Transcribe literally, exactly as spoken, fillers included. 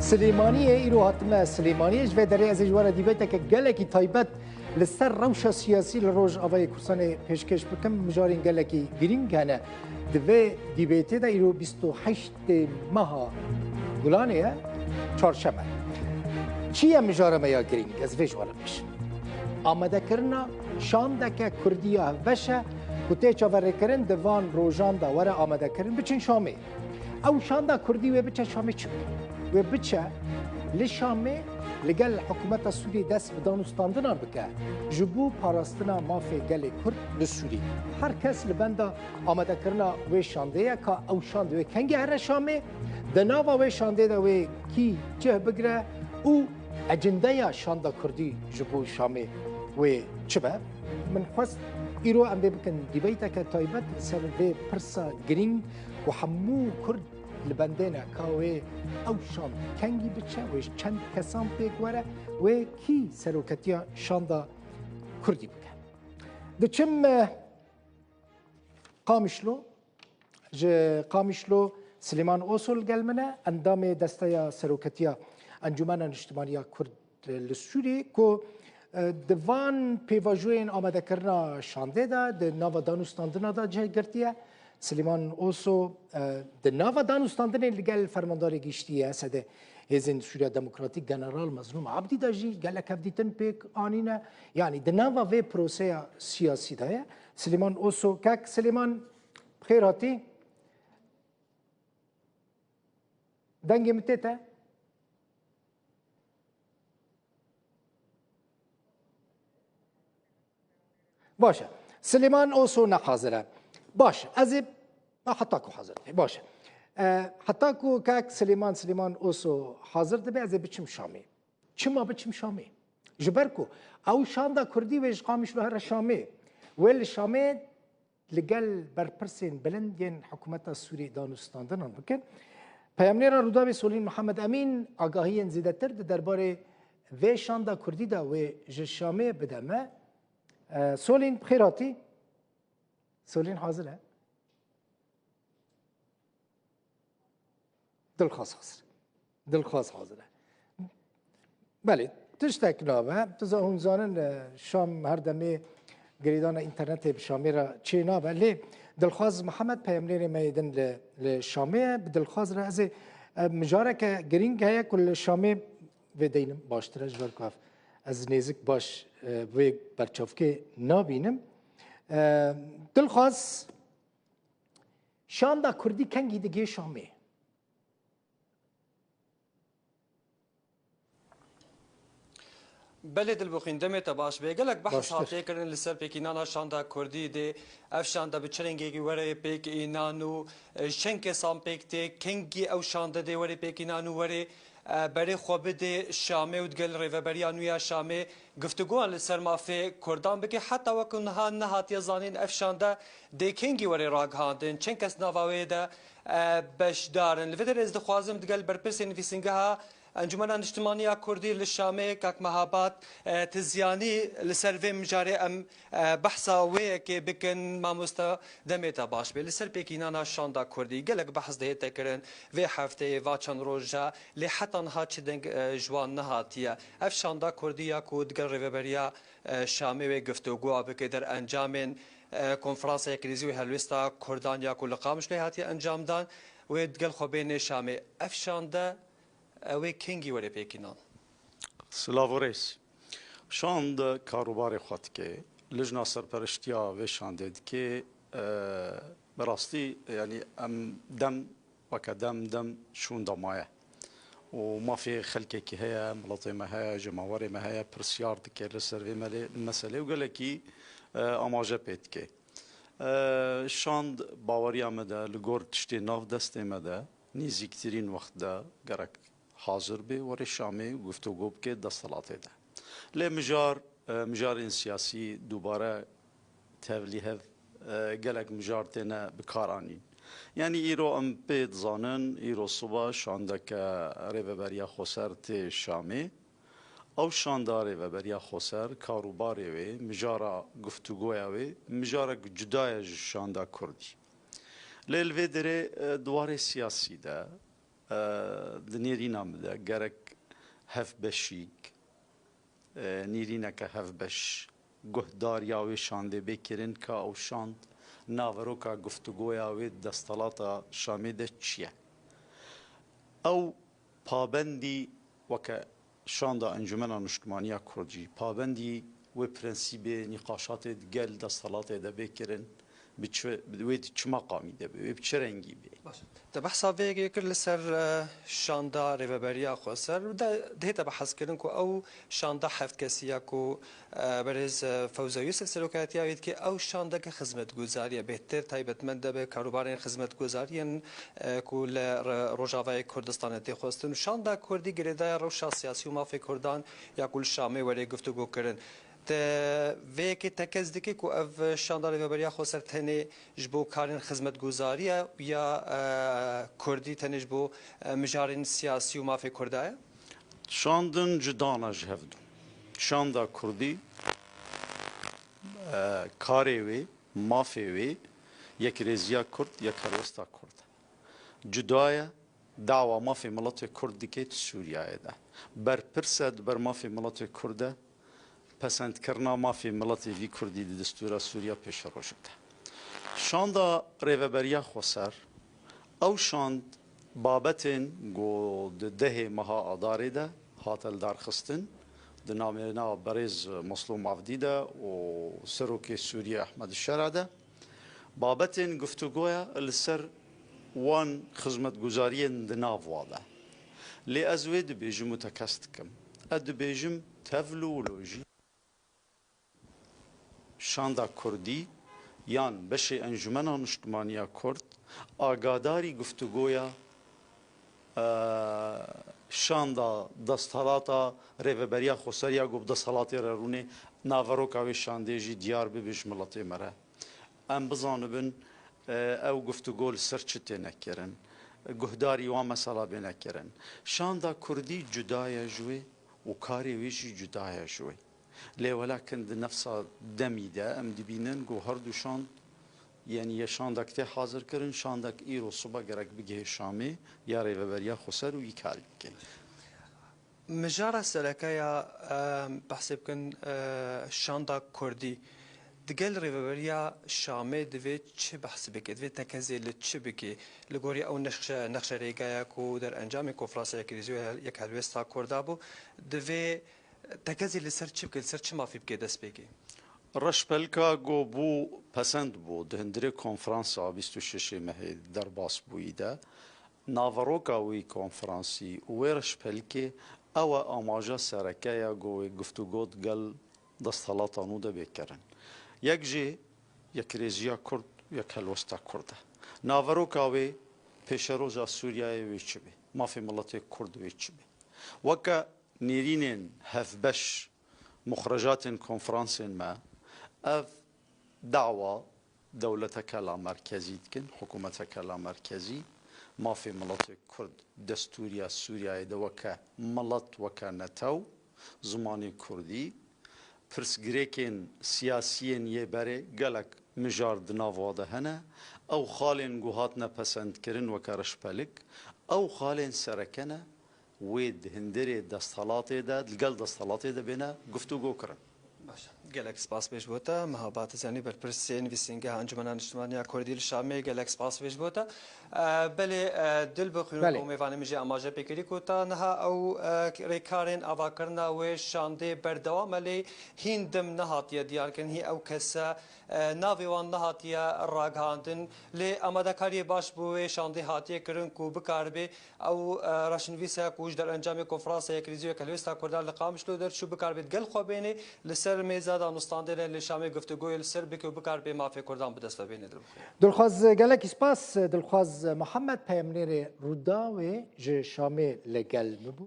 Silêmaniyê, îro hatime Silêmaniyê. Ji vê derê ez ê ji we re dîbeteke gelekî taybet li ser rewşa siyasî li Rojavayê Kurdistanê pêşkêş bikim. Mijarên gelekî girîng hene. Di vê dîbetê de, îro bîst û heştê meha Gulanê ye, çarşeme. Çi ye mijara me ya girîng? Ez vê ji we re bêjim. Amadekirina şandeke kurdî ya hevbeş e ku tê çaverêkirin, di van rojan de were amadekirin, biçin Şamê. Ew şanda kurdî wê biçe Şamê çi bike? Wê biçe li Şamê li gel hikûmeta Sûriyê dest bi danûstandinan bike ji bo parastina mafê gelê Kurd li Sûriyê. Her kes li benda amadekirina wê şandê ye, ka ew şand wê kengî here Şamê, di nava wê şandê de wê kî cih bigire û ecindeya şanda kurdî ji bo Şamê wê çi be? Min xwest îro em vê bikin dîbeyteke taybet li ser vê pirsa girîng ku hemû Kurd li bendê ne, ka wê ew şand kengî biçe, wê ji çend kesan pêk were, wê kî seroketiya şanda kurdî bike. Diçim, eh, Qamişlo. Ji Qamişlo Silêman Oso li gel min e, endamê Desteya Seroketiya Encûmena Niştimanî ya Kurd li Sûriyê, ku, e, di van pêvajoyên amadekirina şandê de di nava danûstandina de cih girtiye. Silêman Oso, e, di nava danûstandinê li gel Fermandarê Giştî yê S D Hêzên Sûriya Demokratîk General Mezlûm Abdî de jî gelek hevdîtin pêk anîne. Yanî di nava vê proseya siyasî de ye. Silêman Oso, kek Silêman, bi xêr hatî. Dengê min tê te? Baş e. Silêman Oso ne hazir e. Baş e. Ez ê, ha, heta ku hazir be. Baş e. E, heta ku kak Silêman, Silêman Oso hazir dibe, ez ê biçim Şamê. Çima biçim Şamê? Ji ber ku ew şanda kurdî wê ji Qamişlo here Şamê. Wê li Şamê li gel berpirsên bilind yên hikûmeta Sûriyê danûstandinan bikin. Peyamnêra Rûdawê Solîn Mihemed Emîn agahiyên zêdetir di derbarê vê şanda kurdî de wê ji Şamê bide me. E, Solîn, bi xêr hatî. Solîn hazir e. Dilxwaz hazir. Dilxwaz hazir e. Belê, tiştek nabe. Tu za-, hûn zanin, e, Şam her demê girêdana înternetê bi Şamê re çê nabe. Lê Dilxwaz Mihemed peyamnêrê me yê din li, li Şamê ye. Bi Dilxwaz re ez ê, e, mijareke girîng heye ku li Şamê vê deynim baştir e, ji ber ku ev ez nêzik baş, e, vê berçavkê nabînim. E, Dilxwaz, şanda kurdî kengî digê Şamê? Belê Dilbixwîn, demê te baş be. Gelek behs Baştir. hatiye kirin li ser pêkînana şanda kurdî dê. Ev şanda bi çi rengekî were pêk înan û, e, çend kesan pêk tê, kengî ew şanda dê were pêk înan û were, e, berê xwe bidê Şamê û digel rêveberiya nû ya Şamê giftugoyan li ser mafê kurdan bike. Heta wekî niha nehatiye zanîn ev şanda dê kengî were ragihandin, çend kes nava wê de, e, beşdar in. Li vê derê ez dixwazim digel berpirsên nivîsingeha Encûmena Niştimanî ya Kurdî li Şamê, kak Mehabat, e, Tizyanî, li ser vê mijarê em, e, behsa wê yekê bikin. Mamosta, demê te baş be. Li ser pêkînana şanda kurdî gelek behs dihête kirin vê hefteyê, va çend roja, lê heta niha çi deng, e, ji wan nehatiye. Ev şanda kurdî ya ku digel rêveberiya, e, Şamê wê giftugoya bike, derencamên, e, konferansa yeknêzî û helwêsta kurdan ya ku li Qamişloyê hatiye encamdan, wê digel xwe bêne Şamê. Ev şande, e, wê kengî were pêkînan? Silav û rêz. Şand karûbarê xwe dike. Lijna serperiştiya vê şandê dike. E, bi rastî, yanî em dem weke dem, dem şûnda maye. Û mafê xelkekî heye, miletê me heye, cemawerê me heye, pirsyar dike li ser vê melê, meselê û gelekî, e, amaje pê dike. E, şand baweriya me de, li gor tiştê nav destê me de, nêzîktirîn wext de gerek hazir bê, were Şamê û guftûgo bike desthilatê de. Lê mijar, e, mijarên siyasî dubare tevlîhev, e, gelek mijar têne bikaranîn. Yanî îro em pê dizanin, îro siba şandeke Rêveberiya Xweser tê Şamê. Ew şanda Rêveberiya Xweser, karûbarê wê, mijara guftûgoya wê, mijarek cuda ye ji şanda kurdî. Lê li vê derê, e, di warê siyasî de, Di nêrîna min de gerek hevbeşîk, e, nêrîneke hevbeş guhdariya wê şandê bê kirin ka ew şand naveroka guftûgoya wê di desthilata Şamê de çi ye. Ew pabendî weke şanda Encûmena Niştimaniya Kurd jî pabendî wê prensîbê nîqaşatê di gel desthilatê de bê kirin, bi çi, wê di çi meqamî de be, wê bi çi rengî be. Baş e. Te behsa vê yekê kir li ser, e, şanda Rêveberiya Xweser. De, dihête behs kirin ku ew şanda heft kesî ya ku, e, berêz, e, Fewza Yusuf serokatiya wê dike, ew şandeke xizmetguzarî ye. Bêhtir taybetmend de bi karûbarên xizmetguzariyên, e, ku li re-, Rojavayê Kurdistanê tê xwestin. Û şanda Kurdî girêdaya rewşa siyasî û mafê Kurdan ya ku li Şamê were guftûgo kirin. Te vê yekê tekez dike ku ev şanda Rêveberiya Xweser tenê ji bo karên xizmetguzarî ye ya, e, Kurdî tenê ji bo, e, mijarên siyasî û mafê Kurda ye? Şandin cuda ne ji hev du. Şanda Kurdî, e, karê wê, mafê wê, yekrêziya Kurd, yekhelwesta Kurd e. Cuda ye, dawa mafê miletê Kurd dike di Sûriyeyê de. Berpirs e di ber mafê miletê Kurd de, pesendkirina mafê miletê vî Kurdî di destûra Sûriya pêşerojê de. Şanda Rêveberiya Xweser, ew şand babetên ku di dehê meha Adarê de hate lidarxistin, di namêna berêz Meslûm Avdî de û serokê Sûriyê Ehmed Şera de, babetên guftûgoya li ser wan xizmetguzariyên di nav wa de. Lê ez wê dibêjim û tekez dikim. Ez dibêjim tevlû û lojî şanda Kurdî yan beşê Encûmena Niştimaniya Kurd agadarî guftûgoya, e, şanda desthelata Rêveberiya Xweser ya ku bi desthilatê re rûnê, naveroka wê şandê jî diyar bibe ji miletê me re. Em bizanibin, e, ew guftûgo li ser çi têne kirin, guhdarî wan mesela bêne kirin. Şanda Kurdî cuda ye ji wê û karê wê jî cuda ye ji wê. Lê welakin di nefsa demî de em dibînin ku her du şand, yanî ya şandek tê hazirkirin, şandek îro sibe gerek bigihê Şamê, ya Rêveberiya Xweser û wî karî bike. Mijara sereke ya, em, behsê bikin, e, şanda Kurdî. Digel Rêveberiya Şamê divê çi behs bike? Divê tekezê li çi bike? Li gorî ew nexşe, nexşerêgeya ku derencamê Konferansa Yekîrêzî û Yekhelwêsta Kurda bû, divê tekezê li ser çi bike, li ser çi mafî bike destpêkê? Reşbelka ku bû pesend bû di hundirê konferansa bîst û şeşê mehê derbas bûyî de, naveroka wî konferansî û wê reşbelkê ew e amaja sereke ya ku wê guftûgo digel desthelata nû de bê kirin. Yek jê yekrêziya Kurd, yekhelwesta Kurd e. Naveroka wê pêşeroja Sûriyeyê wê çi be? Mafê miletê Kurd wê çi be? Weke nêrînên hevbeş muxrecatên konferansên me, ev dawa dewleteke lamerkezî dikin, hikûmeteke lamerkezî, mafê miletê Kurd, destûriya Sûriyeyê de weke milet, weke netew, zimanê Kurdî, pirsgirêkên siyasiyên yê berê gelek mijar di nav wa de hene. Ew xalên ku hatine pesendkirin weke reşbelik, ew xalên sereke ne, wê di hundirê desthilatê de, li gel desthilatê de bêne guftûgo kirin. Baş e. Gelek spas bê ji bo te. Meha Batizanî, berpirsê Nivîsîngeha Encûmena Niştimaniya Kurdî li Şamê, gelek spas bê ji bo te. E, belê, e, Dilbixwîn û Belê. Mêvanê min jî amaje pê kirî ku ta niha ew, e, rêkarên avakirina wê şandê berdewam e, lê hîn dim nehatiye diyarkirin, hî ew kese, e, navê wan nehatiye ragihandin. Lê amadekariyê baş bo wê şandê hatiye kirin ku bikaribe ew, e, reşnivîse ku ji derencamê Konferansa Yekirêzî û Yekhelwêsta Kurdan li Qamişlo derçû bikaribe digel xwe bêne li ser mêza danûstandinê li Şamê guftûgoyê li ser bike û bikaribe mafê Kurdan bi dest ve bêne. Dilxwaz, gelekî spas, Dilxwaz Mihemed, peyamnêrê Rûdawê ji Şamê li gel min bû.